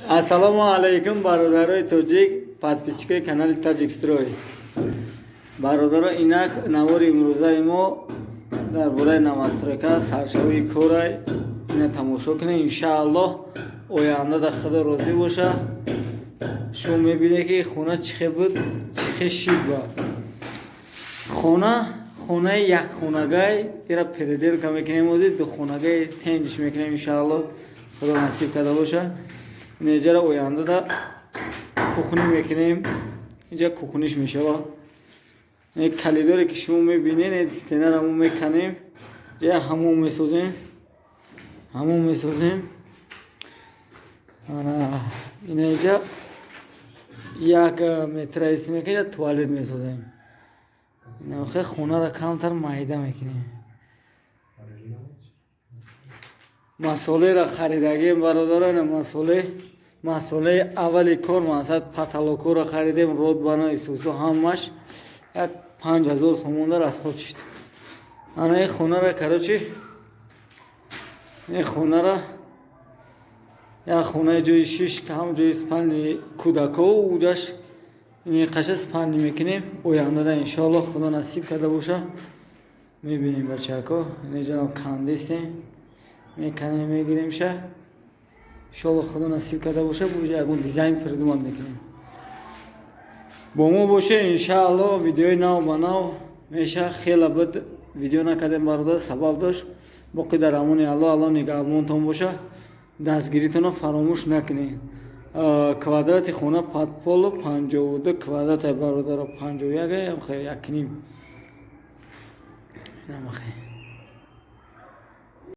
Ассалому алайкум, бародарои тоҷик, подписчикои канали Таҷикстрой. Бародаро, инак навори имрӯзаи мо дар бораи новостройка, саршавии корай. Ина тамошо кунед. Иншааллоҳ, оянда да Худо розӣ боша, шумо мебинед, ки хона чӣ хел буд, чӣ хел шид. Ба хона, хонаи якхонагай, ира переделка мекунем, ози духонагаи тенҷиш мекунем, иншааллоҳ, Худо насиб карда боша. Инҷара ояндада кухни мекунем, инҷа кухниш мешава. Коридоре, ки шумо мебинед, стенара мо меканем, ҷа ҳамом месозем, ҳамом месозем. Ина инҷа 1 метра ист мекунем, туалет месозем. Инахе хонара камтар майда мекунем. Масолеҳро харидагем, бародаро. Ина масолеҳ, масолеҳи аввали кор, мақсад, потолокҳоро харидем, ротбана, исусу, ҳамаш як 5000 сомон дар расход шид. Ана ин хонара, короче, ин хонара як хонаи ҷои шишт, ҳам ҷои спальни кӯдако, уҷаш ин қаша спальни мекунем ояндада, иншоаллоҳ, Худо насиб карда боша, мебинем. Бачако, инҷа кандесем, меканем, мегиремша. Иншоаллоҳ, Худо насиб карда боша, буҷа ягон дизайн придумать мекунем. Бо мо боше, иншааллоҳ, видеои нав ба нав меша. Хела буд, видео накардем, бародар, сабаб дошт. Боқӣ дар амони Аллоҳ, Аллоҳ нигаҳбонтон боша, дастгиритонро фаромӯш накунед. Квадрати хона под полу 52 квадрата, бародаро, 51, якним.